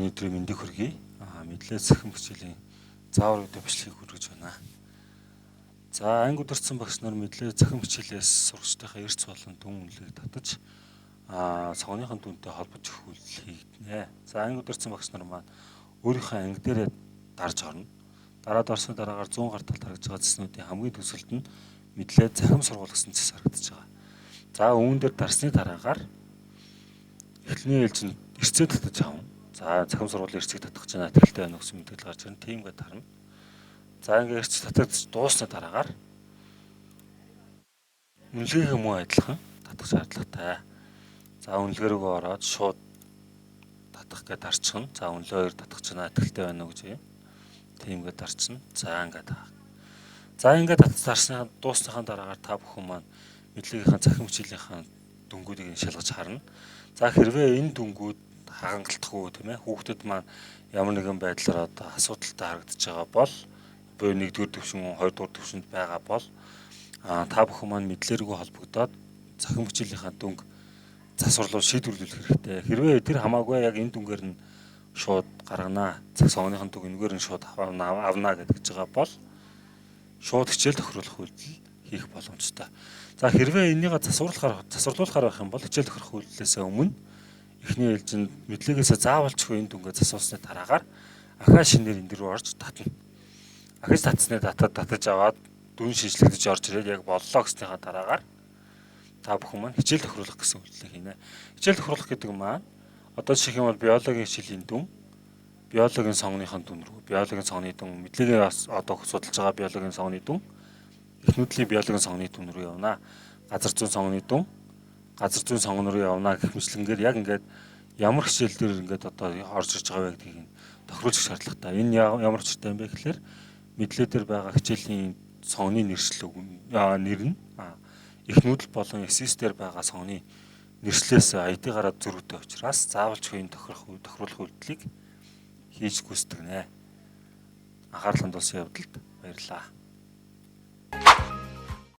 Өнөөдрийн мэндийг хүргэе. Мэдлээ цахим хичээлийн заавар видео бичлэгийг хүргэж байна. За, анги удирдсан багш нар мэдлээ цахим хичээлээс сурагчдынхаа эрс болон дүн үнэлгээг татаж цогцныхын дүнтэй холбож өгөх үйлдэл хийгдэнэ. За, анги удирдсан багш нар маань өөрийнхөө анги дээрээ дарж орно. Дараад орсны дараагаар зүүн гар талд харагдж байгаа цэснүүдийн хамгийн төгсгөлд нь мэдлээ цахим сургууль гэсэн цэс харагдаж байгаа. За, үүн дээр дарсны дараагаар эхний ээлжинд эрсээ татаж авна. За, цахим сургуулийн эрсийг татах гэж байна. Итгэлтэй байна гэсэн мэдээлэл гарч ирнэ. Тийм гээд дарна. За, ингээд эрс татагдаж дуусны дараагаар үнэлгээгээ мөн адилхан татах шаардлагатай. За, үнэлгээ рүүгээ ороод шууд татах гээд дарчихна. За, үнэлгээ хоёр татах гэж байна. Итгэлтэй байна уу гэж юм. Тийм гээд дарчихна. За, ингээд таах. За, ингээд татаж дарсны дуусныхаа дараагаар та бүхэн маань мэдлэгийнхаа цахим хичээлийнхаа дүнгуудыг шалгаж харна. За, хэрвээ энэ дүнгууд хангалтгүй, тийм хүүхдэд маань ямар нэгэн байдлаар одоо асуудалтай харагдаж байгаа бол, буюу 1-р түвшин, 2-р түвшинд байгаа бол та бүхэн маань мэдлэргүй холбогдоод цахим хичээлийнхаа дүнг засварлуу шийдвэрлүүлэх хэрэгтэй. Хэрвээ тэр хамаагүй, яг энэ дүнгээр нь шууд гаргана, цаг цогцныхын дүнг энэгээр нь шууд авна гэдэг байгаа бол шууд хичээл тохируулах үйлдэл хийх боломжтой. За, хэрвээ энийгээ засварлуулахаар байх юм бол хичээл тохирох үйлдэлээс өмнө эхний ээлжинд мэдлэгээсээ заавалчгүй энэ дүнгээ засуулсны дараагаар ахаа шинээр энэ рүү орж татна. Ахиж татсны татад татаж аваад дүн шинжлэгдэж орж ирээд яг боллоо гэснийхаа дараагаар та бүхэн маань хичээл тохируулах гэсэн үйлдэлийг хийнэ. Хичээл тохируулах гэдэг маань одоо жишээ юм бол биологийн хичээлийн дүн биологийн сонгоныхон дүн рүү, биологийн сонгоны дүн, мэдлэгээ бас одоо судалж байгаа биологийн сонгоны дүн, их нүүдлийн биологийн сонгоны дүн рүү явна. Газар зүйн сонгоны дүн, газар зүйн сонгон руу явна гэх мэтлэнгээр яг ингээд ямар хичээл дээр ингээд одоо орж ирж байгаа вэ гэдгийг нь тохируулах шаардлагатай. Энэ ямар учиртай юм бэ гэхлээр мэдлээ дээр байгаа хичээлийн сонгоны нэршил нэр нь их нүүдэл болон СС дээр байгаа сонгоны нэршлээс ID-гаараа зөрүүтэй учраас заавалчгүй энэ тохируулах үйлдэлийг хийж гүйцэтгэнэ. Анхаарал хандуулсан явдалд баярлалаа.